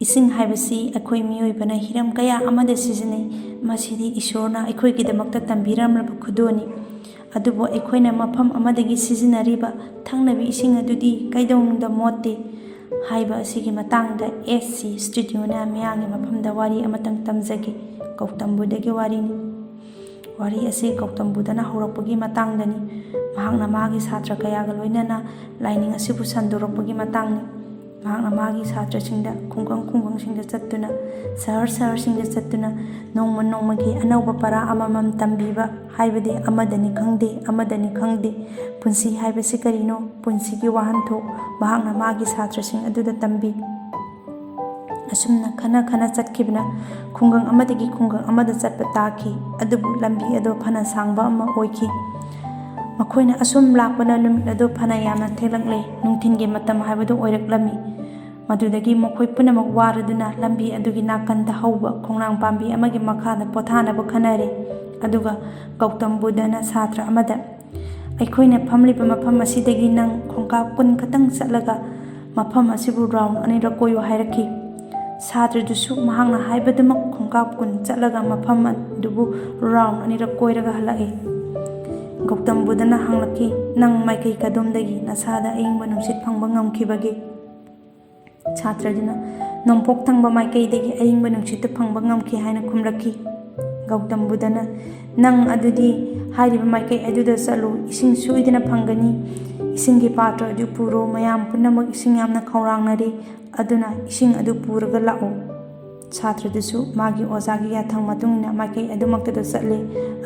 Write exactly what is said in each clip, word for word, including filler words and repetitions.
ꯏꯁꯤꯡ ꯍꯥꯏꯕꯁꯤ ꯑꯩꯈꯣꯏ ꯃꯤꯑꯣꯏꯕꯅ ꯍꯤꯔꯝ ꯀꯌꯥ ꯑꯃꯗ ꯁꯤꯖꯤꯟꯅꯩ꯫ ꯃꯁꯤꯗꯤ ꯏꯁꯣꯔꯅ ꯑꯩꯈꯣꯏꯒꯤꯗꯃꯛꯇ ꯇꯝꯕꯤꯔꯝꯂꯕ ꯈꯨꯗꯣꯜꯅꯤ꯫ ꯑꯗꯨꯕꯨ ꯑꯩꯈꯣꯏꯅ ꯃꯐꯝ ꯑꯃꯗꯒꯤ ꯁꯤꯖꯤꯟꯅꯔꯤꯕ ꯊꯛꯅꯕ ꯏꯁꯤꯡ ꯑꯗꯨꯗꯤ ꯀꯩꯗꯧꯅꯨꯡꯗ ꯃꯣꯠꯇꯦ ꯍꯥꯏꯕ ꯑꯁꯤꯒꯤ ꯃꯇꯥꯡꯗ ꯑꯦꯁ ꯁꯤ ꯁ꯭ꯇꯨꯗꯤꯑꯣꯅ ꯃꯤꯌꯥꯝꯒꯤ ꯃꯐꯝꯗ ꯋꯥꯔꯤ ꯑꯃꯇꯪ ꯇꯝꯖꯒꯦ꯫ ꯒꯧꯇꯝ ꯕꯨꯙꯒꯤ ꯋꯥꯔꯤꯅꯤ꯫ ꯋꯥꯔꯤ ꯑꯁꯤ ꯒꯧꯇꯝ ꯕꯨꯙꯅ ꯍꯧꯔꯛꯄꯒꯤ ꯃꯇꯥꯡꯗꯅꯤ꯫ ꯃꯍꯥꯛꯅ ꯃꯥꯒꯤ ꯁꯥꯇ꯭ꯔ ꯀꯌꯥꯒ ꯂꯣꯏꯅꯅ ꯂꯥꯏꯅꯤꯡ ꯑꯁꯤꯕꯨ ꯁꯟꯗꯣꯔꯛꯄꯒꯤ ꯃꯇꯥꯡꯅꯤ꯫ ꯃꯍꯥꯛꯅ ꯃꯥꯒꯤ ꯁꯥꯇ꯭ꯔꯁꯤꯡꯗ ꯈꯨꯡꯒꯪ ꯈꯨꯡꯒꯪꯁꯤꯡꯗ ꯆꯠꯇꯨꯅ, ꯁꯍꯔ ꯁꯍꯔꯁꯤꯡꯗ ꯆꯠꯇꯨꯅ ꯅꯣꯡꯃ ꯅꯣꯡꯃꯒꯤ ꯑꯅꯧꯕ ꯄꯔꯥ ꯑꯃꯃꯝ ꯇꯝꯕꯤꯕ, ꯍꯥꯏꯕꯗꯤ ꯑꯃꯗꯅꯤ ꯈꯪꯗꯦ, ꯑꯃꯗꯅꯤ ꯈꯪꯗꯦ, ꯄꯨꯟꯁꯤ ꯍꯥꯏꯕꯁꯤ ꯀꯔꯤꯅꯣ, ꯄꯨꯟꯁꯤꯒꯤ ꯋꯥꯍꯟꯊꯣꯛ ꯃꯍꯥꯛꯅ ꯃꯥꯒꯤ ꯁꯥꯇ꯭ꯔꯁꯤꯡ ꯑꯗꯨꯗ ꯇꯝꯕꯤ꯫ ꯑꯁꯨꯝꯅ ꯈꯟꯅ ꯈꯟꯅ ꯆꯠꯈꯤꯕꯅ ꯈꯨꯡꯒꯪ ꯑꯃꯗꯒꯤ ꯈꯨꯡꯒꯪ ꯑꯃꯗ ꯆꯠꯄ ꯇꯥꯈꯤ꯫ ꯑꯗꯨꯕꯨ ꯂꯝꯕꯤ ꯑꯗꯨ ꯐꯅ ꯁꯥꯡꯕ ꯑꯃ ꯑꯣꯏꯈꯤ꯫ ꯃꯈꯣꯏꯅ ꯑꯁꯨꯝ ꯂꯥꯛꯄꯅ ꯅꯨꯃꯤꯠ ꯑꯗꯨ ꯐꯅ ꯌꯥꯝꯅ ꯊꯦꯡꯂꯛꯂꯦ꯫ ꯅꯨꯡꯊꯤꯜꯒꯤ ꯃꯇꯝ ꯍꯥꯏꯕꯗꯨ ꯑꯣꯏꯔꯛꯂꯝꯃꯤ꯫ ꯃꯗꯨꯗꯒꯤ ꯃꯈꯣꯏ ꯄꯨꯝꯅꯃꯛ ꯋꯥꯔꯗꯨꯅ ꯂꯝꯕꯤ ꯑꯗꯨꯒꯤ ꯅꯥꯀꯟꯗ ꯍꯧꯕ ꯈꯣꯡꯅꯥꯡ ꯄꯥꯝꯕꯤ ꯑꯃꯒꯤ ꯃꯈꯥꯗ ꯄꯣꯊꯥꯅꯕ ꯈꯟꯅꯔꯦ꯫ ꯑꯗꯨꯒ ꯒꯧꯇꯝ ꯕꯨꯙꯅ ꯁꯥꯇ꯭ꯔ ꯑꯃꯗ, "ꯑꯩꯈꯣꯏꯅ ꯐꯝꯂꯤꯕ ꯃꯐꯝ ꯑꯁꯤꯗꯒꯤ ꯅꯪ ꯈꯣꯡꯀꯥꯞ ꯀꯨꯟ ꯈꯛꯇꯪ ꯆꯠꯂꯒ ꯃꯐꯝ ꯑꯁꯤꯕꯨ ꯔꯥꯎꯟ ꯑꯅꯤꯔꯛ ꯀꯣꯏꯌꯨ" ꯍꯥꯏꯔꯛꯈꯤ꯫ ꯁꯥꯇ꯭ꯔꯗꯨꯁꯨ ꯃꯍꯥꯛꯅ ꯍꯥꯏꯕꯗꯨꯃꯛ ꯈꯣꯡꯀꯥꯞ ꯀꯨꯟ ꯆꯠꯂꯒ ꯃꯐꯝ ꯑꯗꯨꯕꯨ ꯔꯥꯎꯟ ꯑꯅꯤꯔꯛ ꯀꯣꯏꯔꯒ ꯍꯜꯂꯛꯏ꯫ ꯒꯧꯇꯝ ꯕꯨꯙꯅ ꯍꯪꯂꯛꯈꯤ, "ꯅꯪ ꯃꯥꯏꯀꯩ ꯀꯗꯣꯝꯗꯒꯤ ꯅꯁꯥꯗ ꯑꯏꯪꯕ ꯅꯨꯡꯁꯤꯠ ꯐꯪꯕ ꯉꯝꯈꯤꯕꯒꯦ?" ꯁꯥꯇ꯭ꯔꯗꯨꯅ, "ꯅꯣꯡꯄꯣꯛ ꯊꯪꯕ ꯃꯥꯏꯀꯩꯗꯒꯤ ꯑꯏꯪꯕ ꯅꯨꯡꯁꯤꯠꯇꯨ ꯐꯪꯕ ꯉꯝꯈꯤ" ꯍꯥꯏꯅ ꯈꯨꯝꯂꯛꯈꯤ꯫ ꯒꯧꯇꯝ ꯕꯨꯙꯅ, "ꯅꯪ ꯑꯗꯨꯗꯤ ꯍꯥꯏꯔꯤꯕ ꯃꯥꯏꯀꯩ ꯑꯗꯨꯗ ꯆꯠꯂꯨ, ꯏꯁꯤꯡ ꯁꯣꯏꯗꯅ ꯐꯪꯒꯅꯤ꯫ ꯏꯁꯤꯡꯒꯤ ꯄꯥꯇ꯭ꯔ ꯑꯗꯨ ꯄꯨꯔꯣ, ꯃꯌꯥꯝ ꯄꯨꯝꯅꯃꯛ ꯏꯁꯤꯡ ꯌꯥꯝꯅ ꯈꯧꯔꯥꯡꯅꯔꯤ, ꯑꯗꯨꯅ ꯏꯁꯤꯡ ꯑꯗꯨ ꯄꯨꯔꯒ ꯂꯥꯛꯎ"꯫ ꯁꯥꯇ꯭ꯔꯗꯨꯁꯨ ꯃꯥꯒꯤ ꯑꯣꯖꯥꯒꯤ ꯌꯥꯊꯪ ꯃꯇꯨꯡ ꯏꯟꯅ ꯃꯥꯏꯀꯩ ꯑꯗꯨꯃꯛꯇꯗ ꯆꯠꯂꯦ꯫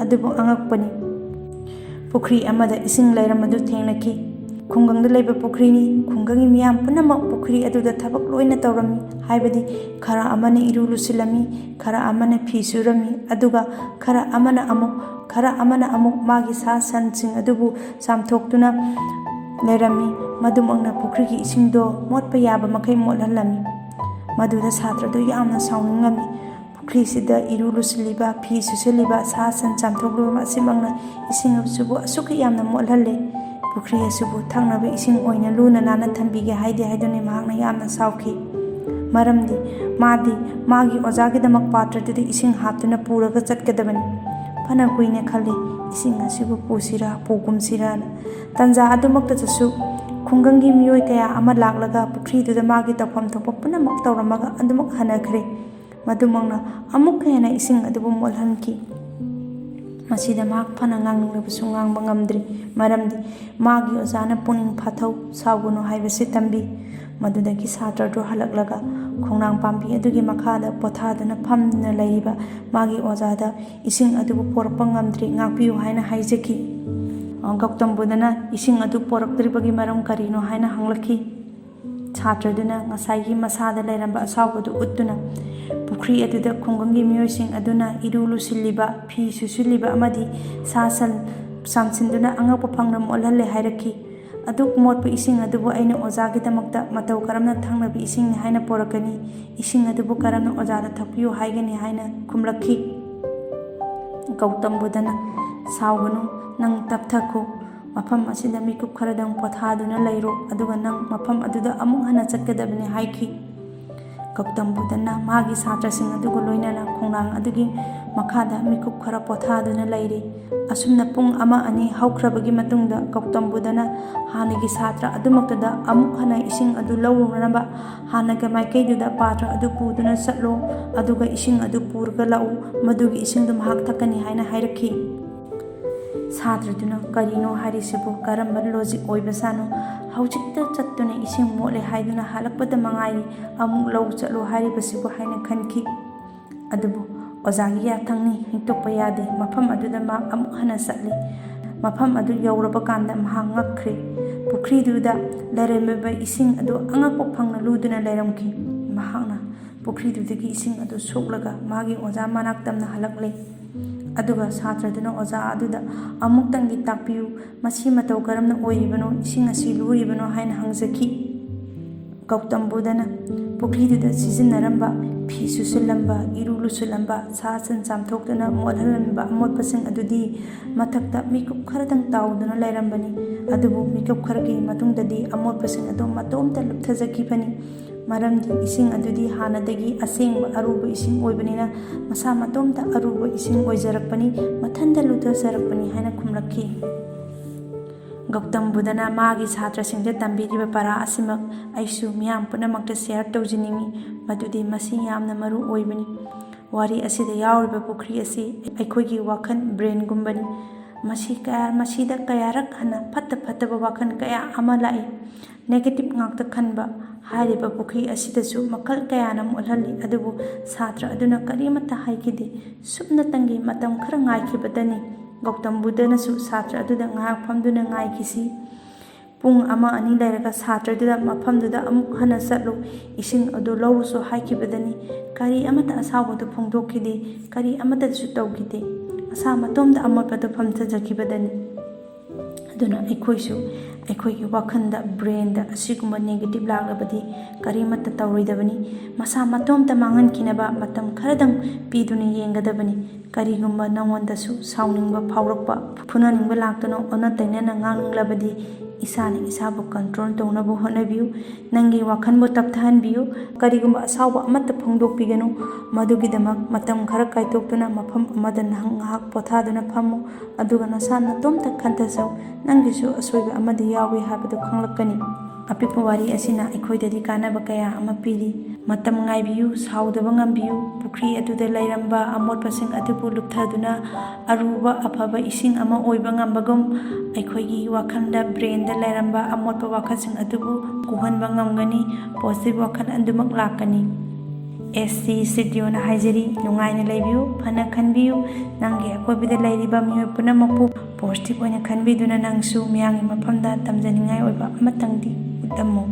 ꯑꯗꯨꯕꯨ ꯑꯉꯛꯄꯅꯤ, ꯄꯨꯈ꯭ꯔꯤ ꯑꯃꯗ ꯏꯁꯤꯡ ꯂꯩꯔꯝꯕꯗꯨ ꯊꯦꯡꯅꯈꯤ꯫ ꯈꯨꯡꯒꯪꯗ ꯂꯩꯕ ꯄꯨꯈ꯭ꯔꯤꯅꯤ꯫ ꯈꯨꯡꯒꯪꯒꯤ ꯃꯤꯌꯥꯝ ꯄꯨꯝꯅꯃꯛ ꯄꯨꯈ꯭ꯔꯤ ꯑꯗꯨꯗ ꯊꯕꯛ ꯂꯣꯏꯅ ꯇꯧꯔꯝꯃꯤ, ꯍꯥꯏꯕꯗꯤ ꯈꯔ ꯑꯃꯅ ꯏꯔꯨ ꯂꯨꯁꯤꯜꯂꯝꯃꯤ, ꯈꯔ ꯑꯃꯅ ꯐꯤ ꯁꯨꯔꯝꯃꯤ, ꯑꯗꯨꯒ ꯈꯔ ꯑꯃꯅ ꯑꯃꯨꯛ, ꯈꯔ ꯑꯃꯅ ꯑꯃꯨꯛ ꯃꯥꯒꯤ ꯁꯥ ꯁꯟꯁꯤꯡ ꯑꯗꯨꯕꯨ ꯆꯥꯝꯊꯣꯛꯇꯨꯅ ꯂꯩꯔꯝꯃꯤ꯫ ꯃꯗꯨꯃꯛꯅ ꯄꯨꯈ꯭ꯔꯤꯒꯤ ꯏꯁꯤꯡꯗꯣ ꯃꯣꯠꯄ ꯌꯥꯕ ꯃꯈꯩ ꯃꯣꯠꯍꯜꯂꯝꯃꯤ꯫ ꯃꯗꯨꯗ ꯁꯥꯇ꯭ꯔꯗꯨ ꯌꯥꯝꯅ ꯁꯥꯎꯅꯤꯡꯂꯝꯃꯤ꯫ ꯄꯨꯈ꯭ꯔꯤꯁꯤꯗ ꯏꯔꯨ ꯂꯨꯁꯤꯜꯂꯤꯕ, ꯐꯤ ꯁꯨꯁꯤꯜꯂꯤꯕ, ꯁꯥ ꯁꯟ ꯆꯥꯝꯊꯣꯛꯂꯤꯕ ꯑꯁꯤꯃꯛꯅ ꯏꯁꯤꯡ ꯑꯁꯤꯕꯨ ꯑꯁꯨꯛ ꯌꯥꯝꯅ ꯃꯣꯠꯍꯜꯂꯦ꯫ ꯄꯨꯈ꯭ꯔꯤ ꯑꯁꯤꯕꯨ ꯊꯛꯅꯕ ꯏꯁꯤꯡ ꯑꯣꯏꯅ ꯂꯨꯅ ꯅꯥꯟꯅ ꯊꯝꯕꯤꯒꯦ ꯍꯥꯏꯗꯦ ꯍꯥꯏꯗꯨꯅ ꯃꯍꯥꯛꯅ ꯌꯥꯝꯅ ꯁꯥꯎꯈꯤ꯫ ꯃꯔꯝꯗꯤ ꯃꯥꯗꯤ ꯃꯥꯒꯤ ꯑꯣꯖꯥꯒꯤꯗꯃꯛ ꯄꯥꯇ꯭ꯔꯗꯨꯗ ꯏꯁꯤꯡ ꯍꯥꯞꯇꯨꯅ ꯄꯨꯔꯒ ꯆꯠꯀꯗꯕꯅꯤ꯫ ꯐꯅ ꯀꯨꯏꯅ ꯈꯜꯂꯤ, "ꯏꯁꯤꯡ ꯑꯁꯤꯕꯨ ꯄꯨꯁꯤꯔꯥ, ꯄꯨꯒꯨꯝꯁꯤꯔꯥꯅ?" ꯇꯟꯖꯥ ꯑꯗꯨꯃꯛꯇꯗꯁꯨ ꯈꯨꯡꯒꯪꯒꯤ ꯃꯤꯑꯣꯏ ꯀꯌꯥ ꯑꯃ ꯂꯥꯛꯂꯒ ꯄꯨꯈ꯭ꯔꯤꯗꯨꯗ ꯃꯥꯒꯤ ꯇꯧꯐꯝ ꯊꯣꯛꯄ ꯄꯨꯝꯅꯃꯛ ꯇꯧꯔꯝꯃꯒ ꯑꯗꯨꯃꯛ ꯍꯟꯅꯈ꯭ꯔꯦ꯫ ꯃꯗꯨꯃꯛꯅ ꯑꯃꯨꯛꯀ ꯍꯦꯟꯅ ꯏꯁꯤꯡ ꯑꯗꯨꯕꯨ ꯃꯣꯠꯍꯟꯈꯤ꯫ ꯃꯁꯤꯗ ꯃꯍꯥꯛ ꯐꯅ ꯉꯥꯡꯅꯤꯡꯂꯕꯁꯨ ꯉꯥꯡꯕ ꯉꯝꯗ꯭ꯔꯤ, ꯃꯔꯝꯗꯤ ꯃꯥꯒꯤ ꯑꯣꯖꯥꯅ ꯄꯨꯛꯅꯤꯡ ꯐꯥꯊꯧ, ꯁꯥꯎꯒꯅꯨ ꯍꯥꯏꯕꯁꯤ ꯇꯝꯕꯤ꯫ ꯃꯗꯨꯗꯒꯤ ꯁꯥꯇ꯭ꯔꯗꯨ ꯍꯜꯂꯛꯂꯒ ꯈꯣꯡꯅꯥꯡ ꯄꯥꯝꯕꯤ ꯑꯗꯨꯒꯤ ꯃꯈꯥꯗ ꯄꯣꯊꯥꯗꯨꯅ ꯐꯝꯗꯨꯅ ꯂꯩꯔꯤꯕ ꯃꯥꯒꯤ ꯑꯣꯖꯥꯗ ꯏꯁꯤꯡ ꯑꯗꯨꯕꯨ ꯄꯣꯔꯛꯄ ꯉꯝꯗ꯭ꯔꯤ, ꯉꯥꯛꯄꯤꯌꯨ ꯍꯥꯏꯅ ꯍꯥꯏꯖꯈꯤ꯫ ꯒꯧꯇꯝ ꯕꯨꯙꯅ ꯏꯁꯤꯡ ꯑꯗꯨ ꯄꯣꯔꯛꯇ꯭ꯔꯤꯕꯒꯤ ꯃꯔꯝ ꯀꯔꯤꯅꯣ ꯍꯥꯏꯅ ꯍꯪꯂꯛꯈꯤ꯫ ꯁꯥꯇ꯭ꯔꯗꯨꯅ ꯉꯁꯥꯏꯒꯤ ꯃꯁꯥꯗ ꯂꯩꯔꯝꯕ ꯑꯁꯥꯎꯕꯗꯨ ꯎꯠꯇꯨꯅ ꯄꯨꯈ꯭ꯔꯤ ꯑꯗꯨꯗ ꯈꯨꯡꯒꯪꯒꯤ ꯃꯤꯑꯣꯏꯁꯤꯡ ꯑꯗꯨꯅ ꯏꯔꯨ ꯂꯨꯁꯤꯜꯂꯤꯕ, ꯐꯤ ꯁꯨꯁꯤꯜꯂꯤꯕ ꯑꯃꯗꯤ ꯁꯥ ꯁꯟ ꯆꯥꯝꯁꯤꯟꯗꯨꯅ ꯑꯉꯛꯄ ꯐꯪꯅ ꯃꯣꯠꯍꯜꯂꯦ ꯍꯥꯏꯔꯛꯈꯤ꯫ ꯑꯗꯨꯛ ꯃꯣꯠꯄ ꯏꯁꯤꯡ ꯑꯗꯨꯕꯨ ꯑꯩꯅ ꯑꯣꯖꯥꯒꯤꯗꯃꯛꯇ ꯃꯇꯧ ꯀꯔꯝꯅ ꯊꯛꯅꯕ ꯏꯁꯤꯡꯅꯤ ꯍꯥꯏꯅ ꯄꯣꯔꯛꯀꯅꯤ? ꯏꯁꯤꯡ ꯑꯗꯨꯕꯨ ꯀꯔꯝꯅ ꯑꯣꯖꯥꯗ ꯊꯛꯄꯤꯌꯨ ꯍꯥꯏꯒꯅꯤ ꯍꯥꯏꯅ ꯈꯨꯝꯂꯛꯈꯤ꯫ ꯒꯧꯇꯝ ꯕꯨꯙꯅ, "ꯁꯥꯎꯒꯅꯨ, ꯅꯪ ꯇꯞꯊꯈꯣ꯫ ꯃꯐꯝ ꯑꯁꯤꯗ ꯃꯤꯀꯨꯞ ꯈꯔꯗꯪ ꯄꯣꯊꯥꯗꯨꯅ ꯂꯩꯔꯣ, ꯑꯗꯨꯒ ꯅꯪ ꯃꯐꯝ ꯑꯗꯨꯗ ꯑꯃꯨꯛ ꯍꯟꯅ ꯆꯠꯀꯗꯕꯅꯤ" ꯍꯥꯏꯈꯤ꯫ ꯒꯧꯇꯝ ꯕꯨꯙꯅ ꯃꯥꯒꯤ ꯁꯥꯇ꯭ꯔꯁꯤꯡ ꯑꯗꯨꯒ ꯂꯣꯏꯅꯅ ꯈꯣꯡꯅꯥꯡ ꯑꯗꯨꯒꯤ ꯃꯈꯥꯗ ꯃꯤꯀꯨꯞ ꯈꯔ ꯄꯣꯊꯥꯗꯨꯅ ꯂꯩꯔꯤ꯫ ꯑꯁꯨꯝꯅ ꯄꯨꯡ ꯑꯃ ꯑꯅꯤ ꯍꯧꯈ꯭ꯔꯕꯒꯤ ꯃꯇꯨꯡꯗ ꯒꯧꯇꯝ ꯕꯨꯙꯅ ꯍꯥꯟꯅꯒꯤ ꯁꯥꯇ꯭ꯔ ꯑꯗꯨꯃꯛꯇꯗ ꯑꯃꯨꯛ ꯍꯟꯅ ꯏꯁꯤꯡ ꯑꯗꯨ ꯂꯧꯔꯨꯅꯕ ꯍꯥꯟꯅꯒꯤ ꯃꯥꯏꯀꯩꯗꯨꯗ ꯄꯥꯇ꯭ꯔ ꯑꯗꯨ ꯄꯨꯗꯨꯅ ꯆꯠꯂꯣ, ꯑꯗꯨꯒ ꯏꯁꯤꯡ ꯑꯗꯨ ꯄꯨꯔꯒ ꯂꯥꯛꯎ, ꯃꯗꯨꯒꯤ ꯏꯁꯤꯡꯗꯨ ꯃꯍꯥꯛ ꯊꯛꯀꯅꯤ ꯍꯥꯏꯅ ꯍꯥꯏꯔꯛꯈꯤ꯫ ꯁꯥꯇ꯭ꯔꯗꯨꯅ, "ꯀꯔꯤꯅꯣ ꯍꯥꯏꯔꯤꯁꯤꯕꯨ? ꯀꯔꯝꯕ ꯂꯣꯖꯤꯛ ꯑꯣꯏꯕꯖꯥꯠꯅꯣ? ꯍꯧꯖꯤꯛꯇ ꯆꯠꯇꯨꯅ ꯏꯁꯤꯡ ꯃꯣꯠꯂꯦ ꯍꯥꯏꯗꯨꯅ ꯍꯜꯂꯛꯄꯗ ꯃꯉꯥꯏꯔꯤ ꯑꯃꯨꯛ ꯂꯧ ꯆꯠꯂꯣ ꯍꯥꯏꯔꯤꯕꯁꯤꯕꯨ?" ꯍꯥꯏꯅ ꯈꯟꯈꯤ꯫ ꯑꯗꯨꯕꯨ ꯑꯣꯖꯥꯒꯤ ꯌꯥꯊꯪꯅꯤ, ꯍꯤꯛꯇꯣꯛꯄ ꯌꯥꯗꯦ꯫ ꯃꯐꯝ ꯑꯗꯨꯗ ꯃꯍꯥꯛ ꯑꯃꯨꯛ ꯍꯟꯅ ꯆꯠꯂꯤ꯫ ꯃꯐꯝ ꯑꯗꯨ ꯌꯧꯔꯕ ꯀꯥꯟꯗ ꯃꯍꯥꯛ ꯉꯛꯈ꯭ꯔꯦ꯫ ꯄꯨꯈ꯭ꯔꯤꯗꯨꯗ ꯂꯩꯔꯝꯂꯤꯕ ꯏꯁꯤꯡ ꯑꯗꯨ ꯑꯉꯛꯄ ꯐꯪꯅ ꯂꯨꯗꯨꯅ ꯂꯩꯔꯝꯈꯤ꯫ ꯃꯍꯥꯛꯅ ꯄꯨꯈ꯭ꯔꯤꯗꯨꯗꯒꯤ ꯏꯁꯤꯡ ꯑꯗꯨ ꯁꯣꯛꯂꯒ ꯃꯥꯒꯤ ꯑꯣꯖꯥ ꯃꯅꯥꯛ ꯇꯝꯅ ꯍꯜꯂꯛꯂꯦ꯫ ꯑꯗꯨꯒ ꯁꯥꯇ꯭ꯔꯗꯨꯅ ꯑꯣꯖꯥ ꯑꯗꯨꯗ, "ꯑꯃꯨꯛꯇꯪꯗꯤ ꯇꯥꯛꯄꯤꯌꯨ, ꯃꯁꯤ ꯃꯇꯧ ꯀꯔꯝꯅ ꯑꯣꯏꯔꯤꯕꯅꯣ, ꯏꯁꯤꯡ ꯑꯁꯤ ꯂꯨꯔꯤꯕꯅꯣ?" ꯍꯥꯏꯅ ꯍꯪꯖꯈꯤ꯫ ꯒꯧꯇꯝ ꯕꯨꯙꯅ ꯄꯨꯈ꯭ꯔꯤꯗꯨꯗ ꯁꯤꯖꯤꯟꯅꯔꯝꯕ, ꯐꯤ ꯁꯨꯁꯤꯜꯂꯝꯕ, ꯏꯔꯨ ꯂꯨꯁꯤꯜꯂꯝꯕ, ꯁꯥ ꯁꯟ ꯆꯥꯝꯊꯣꯛꯇꯨꯅ ꯃꯣꯠꯍꯜꯂꯝꯕ ꯑꯃꯣꯠꯄꯁꯤꯡ ꯑꯗꯨꯗꯤ ꯃꯊꯛꯇ ꯃꯤꯀꯨꯞ ꯈꯔꯗꯪ ꯇꯥꯎꯗꯨꯅ ꯂꯩꯔꯝꯕꯅꯤ꯫ ꯑꯗꯨꯕꯨ ꯃꯤꯀꯨꯞ ꯈꯔꯒꯤ ꯃꯇꯨꯡꯗꯗꯤ ꯑꯃꯣꯠꯄꯁꯤꯡ ꯑꯗꯨ ꯃꯇꯣꯝꯇ ꯂꯨꯞꯊꯖꯈꯤꯕꯅꯤ꯫ ꯃꯔꯝꯗꯤ ꯏꯁꯤꯡ ꯑꯗꯨꯗꯤ ꯍꯥꯟꯅꯗꯒꯤ ꯑꯁꯦꯡꯕ ꯑꯔꯨꯕ ꯏꯁꯤꯡ ꯑꯣꯏꯕꯅꯤꯅ, ꯃꯁꯥ ꯃꯇꯣꯝꯇ ꯑꯔꯨꯕ ꯏꯁꯤꯡ ꯑꯣꯏꯖꯔꯛꯄꯅꯤ, ꯃꯊꯟꯇ ꯂꯨꯊꯖꯔꯛꯄꯅꯤ ꯍꯥꯏꯅ ꯈꯨꯝꯂꯛꯈꯤ꯫ ꯒꯧꯇꯝ ꯕꯨꯙꯅ ꯃꯥꯒꯤ ꯁꯥꯇ꯭ꯔꯁꯤꯡꯗ ꯇꯝꯕꯤꯔꯤꯕ ꯄꯔꯥ ꯑꯁꯤꯃꯛ ꯑꯩꯁꯨ ꯃꯤꯌꯥꯝ ꯄꯨꯝꯅꯃꯛꯇ ꯁꯤꯌꯔ ꯇꯧꯖꯅꯤꯡꯏ, ꯃꯗꯨꯗꯤ ꯃꯁꯤ ꯌꯥꯝꯅ ꯃꯔꯨ ꯑꯣꯏꯕꯅꯤ꯫ ꯋꯥꯔꯤ ꯑꯁꯤꯗ ꯌꯥꯎꯔꯤꯕ ꯄꯨꯈ꯭ꯔꯤ ꯑꯁꯤ ꯑꯩꯈꯣꯏꯒꯤ ꯋꯥꯈꯜ, ꯕ꯭ꯔꯦꯟꯒꯨꯝꯕꯅꯤ꯫ ꯃꯁꯤ ꯀꯌꯥ, ꯃꯁꯤꯗ ꯀꯌꯥꯔꯛ ꯍꯟꯅ ꯐꯠꯇ ꯐꯠꯇꯕ ꯋꯥꯈꯜ ꯀꯌꯥ ꯑꯃ ꯂꯥꯛꯏ꯫ ꯅꯦꯒꯦꯇꯤꯚ ꯉꯥꯛꯇ ꯈꯟꯕ꯫ ꯍꯥꯏꯔꯤꯕ ꯄꯨꯈ꯭ꯔꯤ ꯑꯁꯤꯗꯁꯨ ꯃꯈꯜ ꯀꯌꯥꯅ ꯃꯣꯠꯍꯜꯂꯤ, ꯑꯗꯨꯕꯨ ꯁꯥꯇ꯭ꯔ ꯑꯗꯨꯅ ꯀꯔꯤꯃꯠꯇ ꯍꯥꯏꯈꯤꯗꯦ꯫ ꯁꯨꯞꯅꯇꯪꯒꯤ ꯃꯇꯝ ꯈꯔ ꯉꯥꯏꯈꯤꯕꯗꯅꯤ ꯒꯧꯇꯝ ꯕꯨꯙꯅꯁꯨ ꯁꯥꯇ꯭ꯔ ꯑꯗꯨꯗ ꯉꯥꯏꯍꯥꯛ ꯐꯝꯗꯨꯅ ꯉꯥꯏꯈꯤꯁꯤ꯫ ꯄꯨꯡ ꯑꯃ ꯑꯅꯤ ꯂꯩꯔꯒ ꯁꯥꯇ꯭ꯔꯗꯨꯗ ꯃꯐꯝꯗꯨꯗ ꯑꯃꯨꯛ ꯍꯟꯅ ꯆꯠꯂꯨ, ꯏꯁꯤꯡ ꯑꯗꯨ ꯂꯧꯔꯨꯁꯨ ꯍꯥꯏꯈꯤꯕꯗꯅꯤ꯫ ꯀꯔꯤ ꯑꯃꯠꯇ ꯑꯁꯥꯎꯕꯗꯨ ꯐꯣꯡꯗꯣꯛꯈꯤꯗꯦ, ꯀꯔꯤ ꯑꯃꯠꯇꯁꯨ ꯇꯧꯈꯤꯗꯦ꯫ ꯑꯁꯥ ꯃꯇꯣꯝꯗ ꯑꯃꯣꯠꯄꯗꯨ ꯐꯝꯊꯖꯈꯤꯕꯗꯅꯤ꯫ ꯑꯗꯨꯅ ꯑꯩꯈꯣꯏꯁꯨ ꯑꯩꯈꯣꯏꯒꯤ ꯋꯥꯈꯜꯗ, ꯕ꯭ꯔꯦꯟꯗ ꯑꯁꯤꯒꯨꯝꯕ ꯅꯦꯒꯦꯇꯤꯚ ꯂꯥꯛꯂꯕꯗꯤ ꯀꯔꯤꯃꯠꯇ ꯇꯧꯔꯣꯏꯗꯕꯅꯤ꯫ ꯃꯁꯥ ꯃꯇꯣꯝꯇ ꯃꯥꯡꯍꯟꯈꯤꯅꯕ ꯃꯇꯝ ꯈꯔꯗꯪ ꯄꯤꯗꯨꯅ ꯌꯦꯡꯒꯗꯕꯅꯤ꯫ ꯀꯔꯤꯒꯨꯝꯕ ꯅꯉꯣꯟꯗꯁꯨ ꯁꯥꯎꯅꯤꯡꯕ ꯐꯥꯎꯔꯛꯄ, ꯐꯨꯅꯅꯤꯡꯕ ꯂꯥꯛꯇꯨꯅ ꯑꯣꯟꯅ ꯇꯩꯅꯅ ꯉꯥꯡꯂꯕꯗꯤ ꯏꯁꯥꯅ ꯏꯁꯥꯕꯨ ꯀꯟꯇ꯭ꯔꯣꯜ ꯇꯧꯅꯕ ꯍꯣꯠꯅꯕꯤꯌꯨ꯫ ꯅꯪꯒꯤ ꯋꯥꯈꯜꯕꯨ ꯇꯞꯊꯍꯟꯕꯤꯌꯨ꯫ ꯀꯔꯤꯒꯨꯝꯕ ꯑꯁꯥꯎꯕ ꯑꯃꯠꯇ ꯐꯣꯡꯗꯣꯛꯄꯤꯒꯅꯨ꯫ ꯃꯗꯨꯒꯤꯗꯃꯛ ꯃꯇꯝ ꯈꯔ ꯀꯥꯏꯊꯣꯛꯇꯨꯅ ꯃꯐꯝ ꯑꯃꯗ ꯅꯍꯥꯛ ꯉꯥꯏꯍꯥꯛ ꯄꯣꯊꯥꯗꯨꯅ ꯐꯝꯃꯨ꯫ ꯑꯗꯨꯒ ꯅꯁꯥ ꯅꯇꯣꯝꯇ ꯈꯟꯊꯖꯧ꯫ ꯅꯪꯒꯤꯁꯨ ꯑꯁꯣꯏꯕ ꯑꯃꯗꯤ ꯌꯥꯎꯏ ꯍꯥꯏꯕꯗꯨ ꯈꯪꯂꯛꯀꯅꯤ꯫ ꯑꯄꯤꯛꯄ ꯋꯥꯔꯤ ꯑꯁꯤꯅ ꯑꯩꯈꯣꯏꯗꯗꯤ ꯀꯥꯟꯅꯕ ꯀꯌꯥ ꯑꯃ ꯄꯤꯔꯤ꯫ ꯃꯇꯝ ꯉꯥꯏꯕꯤꯌꯨ, ꯁꯥꯎꯗꯕ ꯉꯝꯕꯤꯌꯨ꯫ ꯄꯨꯈ꯭ꯔꯤ ꯑꯗꯨꯗ ꯂꯩꯔꯝꯕ ꯑꯃꯣꯠꯄꯁꯤꯡ ꯑꯗꯨꯕꯨ ꯂꯨꯞꯊꯗꯨꯅ ꯑꯔꯨꯕ ꯑꯐꯕ ꯏꯁꯤꯡ ꯑꯃ ꯑꯣꯏꯕ ꯉꯝꯕꯒꯨꯝ, ꯑꯩꯈꯣꯏꯒꯤ ꯋꯥꯈꯜꯗ, ꯕ꯭ꯔꯦꯟꯗ ꯂꯩꯔꯝꯕ ꯑꯃꯣꯠꯄ ꯋꯥꯈꯜꯁꯤꯡ ꯑꯗꯨꯕꯨ ꯀꯣꯛꯍꯟꯕ ꯉꯝꯒꯅꯤ, ꯄꯣꯖꯤꯇꯤꯚ ꯋꯥꯈꯜ ꯑꯗꯨꯃꯛ ꯂꯥꯛꯀꯅꯤ꯫ ꯑꯦꯁ ꯁꯤ ꯁ꯭ꯇꯨꯗꯤꯑꯣꯅ ꯍꯥꯏꯖꯔꯤ, ꯅꯨꯡꯉꯥꯏꯅ ꯂꯩꯕꯤꯌꯨ, ꯐꯅ ꯈꯟꯕꯤꯌꯨ꯫ ꯅꯪꯒꯤ ꯑꯀꯣꯏꯕꯗ ꯂꯩꯔꯤꯕ ꯃꯤꯑꯣꯏ ꯄꯨꯝꯅꯃꯛꯄꯨ ꯄꯣꯖꯤꯇꯤꯚ ꯑꯣꯏꯅ ꯈꯟꯕꯤꯗꯨꯅ ꯅꯪꯁꯨ ꯃꯤꯌꯥꯝꯒꯤ ꯃꯐꯝꯗ ꯇꯝꯖꯅꯤꯡꯉꯥꯏ ꯑꯣꯏꯕ ꯑꯃꯇꯪꯗꯤ ꯎꯠꯂꯝꯃꯨ꯫